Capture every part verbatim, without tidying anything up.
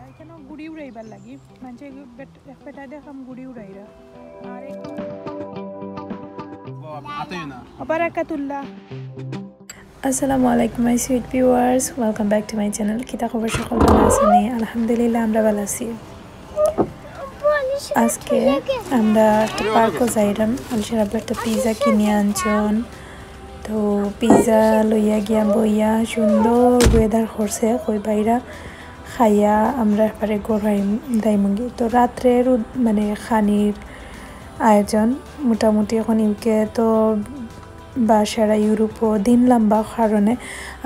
এখানে গুড়ি উড়াইবার লাগি, মানুষে এক পেটায় দেখলাম গুড়ি উড়াইরা। আর এক বাবা, হাতে না। ওবারাকাতুল্লাহ। আসসালামু আলাইকুম my sweet viewers, welcome back to my channel। কিতা খবর, সকল ভালা আছইন নি? আলহামদুলিল্লাহ, আমরা ভালা আছি। আজকে আমরা একটা পার্কো যাইরাম, আলিশার আব্বা একটা পিৎজা কিনিয়া আনছইন। তো পিৎজা লইয়া গিয়া বইয়া সুন্দর ওয়েদার করছে, কই বাইরা খাইয়া আমরা একবারে ঘরো যাইমুগি। তো রাত্রের উদ-, মানে খানির আয়োজন মোটামুটি এখন ইউকে তো বা সারা ইউরোপও দিন লম্বা কারণে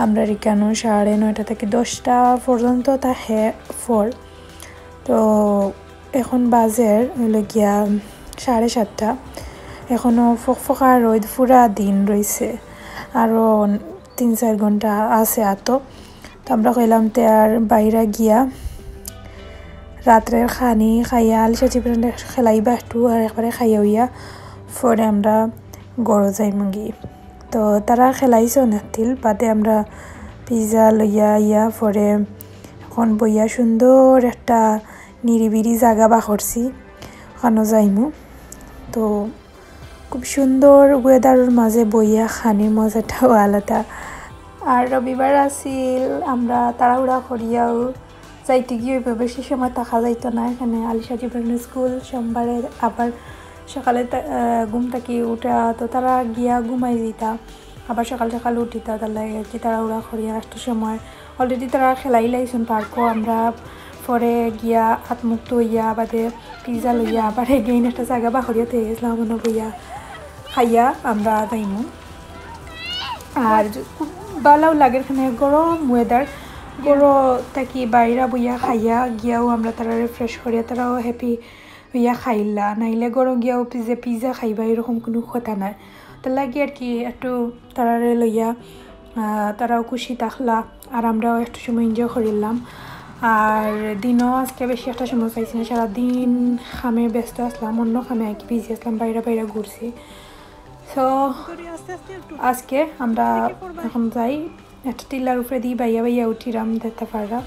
আমরা এখানো সাড়ে নয়টা থাকি দশটা পর্যন্ত থাকে ফর। তো এখন বাজের অইলো গিয়া সাড়ে সাতটা, এখনো ফকফকা রইদ পুরা দিন রইছে, আরও তিন চাইর ঘন্টা আছে আতো। তো আমরা কইলাম তে আর বাইরা গিয়া রাত্রের খানি খাইয়া আলিশা জিবরানরে খেলাইবা একটু, আর একবারে খাইয়া উইয়া পরে আমরা ঘরো যাইমুগি। তো তারা খেলাইছইন একটিল, বাদে আমরা পিৎজা লইয়া আইয়া পরে এখন বইয়া সুন্দর একটা নিরিবিলি জাগা বার করছি, ওখানো যাইমু। তো খুব সুন্দর ওয়েদারর মাঝে বইয়া খানির মজাটাও আলাদা। আর রবিবার আছিল, আমরা তাড়াহুড়া করিয়াও যাইতে গিয়া ওইভাবে বেশি সময় থাকা যাইতো না। এখানে আলিশা জিবরানের স্কুল, সোমবারে আবার সকালে তা-, আহ, ঘুম থাকি উঠা, তো তারা গিয়া ঘুমাই যাইতা, আবার সকাল সকাল উঠিতা, তার লাগি আর কি তাড়াহুড়া করিয়া আটটার সময় already তারা খেলাইলাইছইন পার্কো। আমরা পরে গিয়া হাত মুখ ধইয়া বাদে পিৎজা লইয়া আবার again একটা জাগা বার করিয়া থই গেছিলাম, ওনো বইয়া খাইয়া আমরা যাইমু। আর খুব ভালাও লাগে এখানে, গরম ওয়েদার, ঘরো থাকি বাইরা বইয়া খাইয়া গিয়াও আমরা তারারে ফ্রেশ করিয়া তারাও হ্যাপি হইয়া খাইলা, নাইলে ঘরো গিয়াও পি-, যে পিৎজা খাইবা এরকম কোনো কথা নাই। তার লাগি আর কি একটু তারারে লইয়া, আহ, তারাও খুশি থাকলা, আর আমরাও একটু সময় এনজয় করিলাম। আর দিনও আজকে বেশি একটা সময় পাইছি না, সারাদিন কামে ব্যস্ত আছলাম, অন্য কামে আর কি বিজি আছলাম, বাইরা বাইরা ঘুরছি। তো আজকে আমরা এখন যাই, একটা টিলার উপরেদি বাইয়া বাইয়া উঠিরাম, দেখতা পাররা।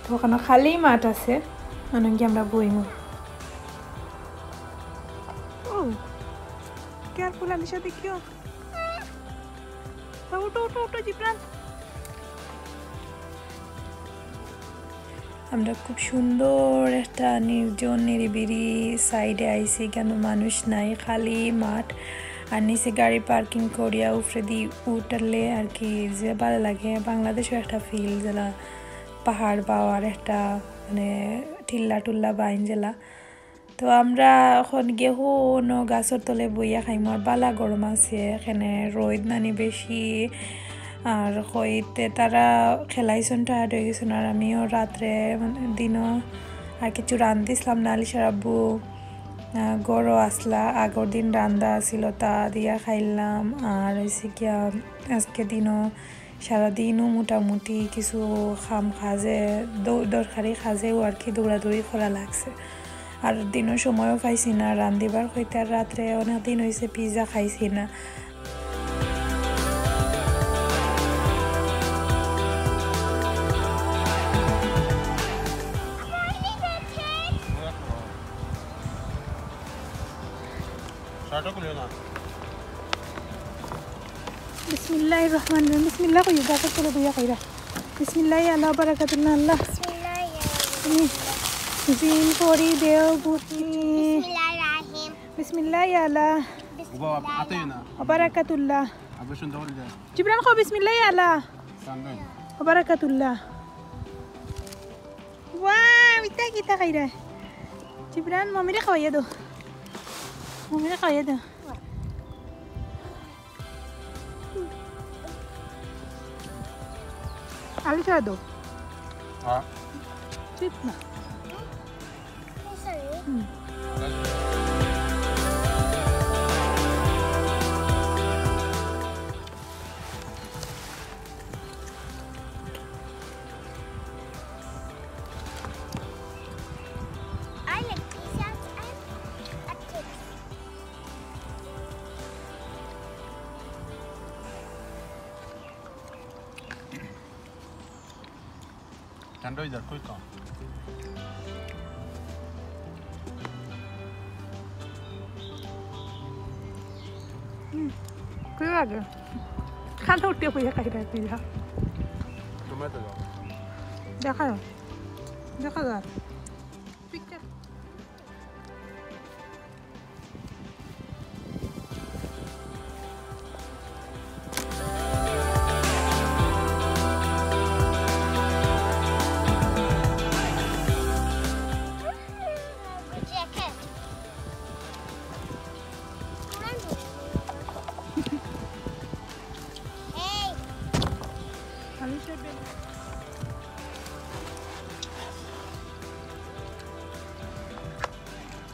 তো ওখানো খালি মাঠ আছে, অনো গিয়া আমরা বইমু। ও, কেয়ারফুল আলিশা, দেখিও। উঠো, উঠো, উঠো, জিবরান। আমরা খুব সুন্দর একটা নির্জন নিরিবিলি সাইডে আইছি, কেনে মানুষ নাই, খালি মাঠ। আর নিচে গাড়ি পার্কিং করিয়া উপরেদি উঠলে আর কি যে ভালা লাগে, বাংলাদেশো একটা ফিল, যেলা পাহাড় বাওয়ার একটা মানে টিল্লা টুল্লা বাইন যেলা। তো আমরা এখন গিয়া অনো গাছর তলে বইয়া খাইমু, আর ভালা গরম আছে, এখানে রইদ নানি বেশি। আর কইতে তারা খেলাইছইন, টায়ার্ড অই গেছইন, আর আমিও রাত্রে মানে দিনও আর কিছু রান্ধিছলাম না, আলিশার আব্বু, আহ, ঘরো আছলা, আগর দিন রান্ধা আছিল, তা দিয়া খাইলাম। আর অইছে গিয়া আজকে দিনও সারাদিনও মোটামুটি কিছু কাম কাজে, দ-, দরকারি কাজেও আর কি দৌড়াদৌড়ি করা লাগছে। আর দিনও সময়ও পাইছি না রান্ধিবার, কইতে আর রাত্রে অনেক দিন অইছে পিৎজা খাইছি না। শার্টও খুলিও না। বিসমিল্লাহির রহমানির রহিম। বিসমিল্লাহ কইও, গাছর তলে বইয়া কইরা। বিসমিল্লাহি আলা বারাকাতুল্লাহ আল্লাহ। বিসমিল্লাহি আলা তুমি জিন পরি দেও বুকি। বিসমিল্লাহির রহিম। বিসমিল্লাহি আলা বারাকাতুল্লাহ। জিবরান কও বিসমিল্লাহি আলা বারাকাতুল্লাহ। ওয়াও, ইতা কিতা খাইরা? জিবরান, মমিরে খাওয়াইয়া দেও। মমিরে খাওয়াইয়া দেও। আলিশা দেও। হ্যাঁ। চিপস না। হুম। I like these ones and a chips. ঠান্ডা হয়ে যাক, কই কম। কি লাগে? খানা উঠে পড়ে খাই খাই পিজা। দেখা যাক। দেখা যাক। পিকচার।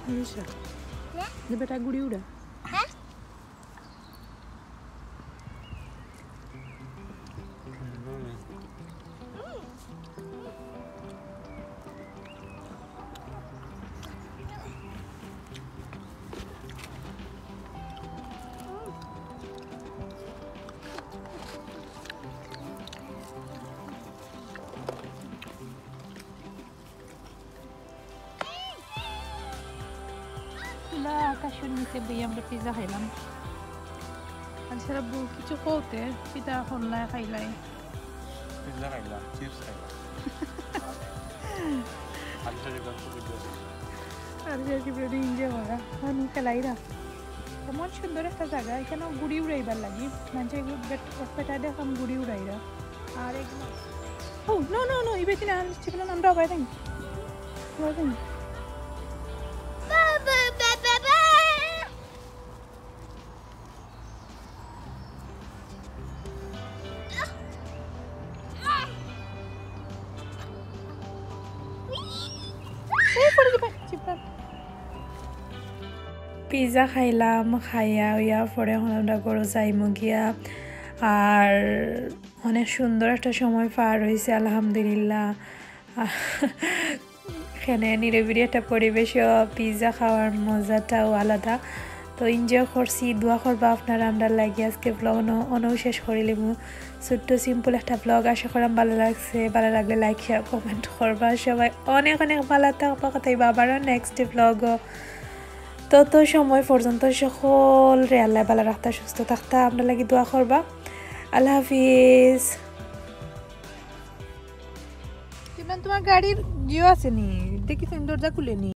আলিশা, নে? দে বেটা গুড়ি উড়া। হ্যাঁ? খোলা আকাশর নিচে বই আমরা পিজা খাইলাম। আর সারা বউ কিছু কওতে, পিজা করলাই খাইলাই। পিজা খাইলাম, চিপস খাইলাম। আর সারা বউ কিছু কওতে। আর সারা বউ enjoy করা, মানু খেলাইরা। এমন সুন্দর একটা জাগা, এখানে গুড়ি উড়াইবার লাগি। মানে এগুলো বেট-, বেটা দেখলাম গুড়ি উড়াইরা। আর এগুলো, oh, no, no, no, ইবে দিন আর ছিল না, আমরা বাইরে। বাইরে। পিজা খাইলাম, খাইয়া উইয়া পরে এখন আমরা ঘরো যাইমু গিয়া। আর অনেক সুন্দর একটা সময় পার হইছে, আলহামদুলিল্লাহ। এখানে নিরিবিলি একটা পরিবেশ, পিজা খাওয়ার মজাটাও আলাদা। তো enjoy করছি, দোয়া করবা আপনারা আমরার লাগি। আজকে vlog অনো, অনো শেষ করিলিমু। ছোট্ট simple একটা vlog, আশা করাম ভালা লাগছে। ভালা লাগলে like, share, comment করবা। সবাই অনেক অনেক ভালা থাকবা, কথা অইবো আবারও next vlog-ও। তত সময় পর্যন্ত সকলরে আল্লায় ভালা রাখতা, সুস্থ থাকতা, আমরার লাগি দোয়া করবা। আল্লাহ হাফিজ। ইমরান, তোমার গাড়ির ইয়ে আছে নি? দেখি তুমি দরজা খুলে নি।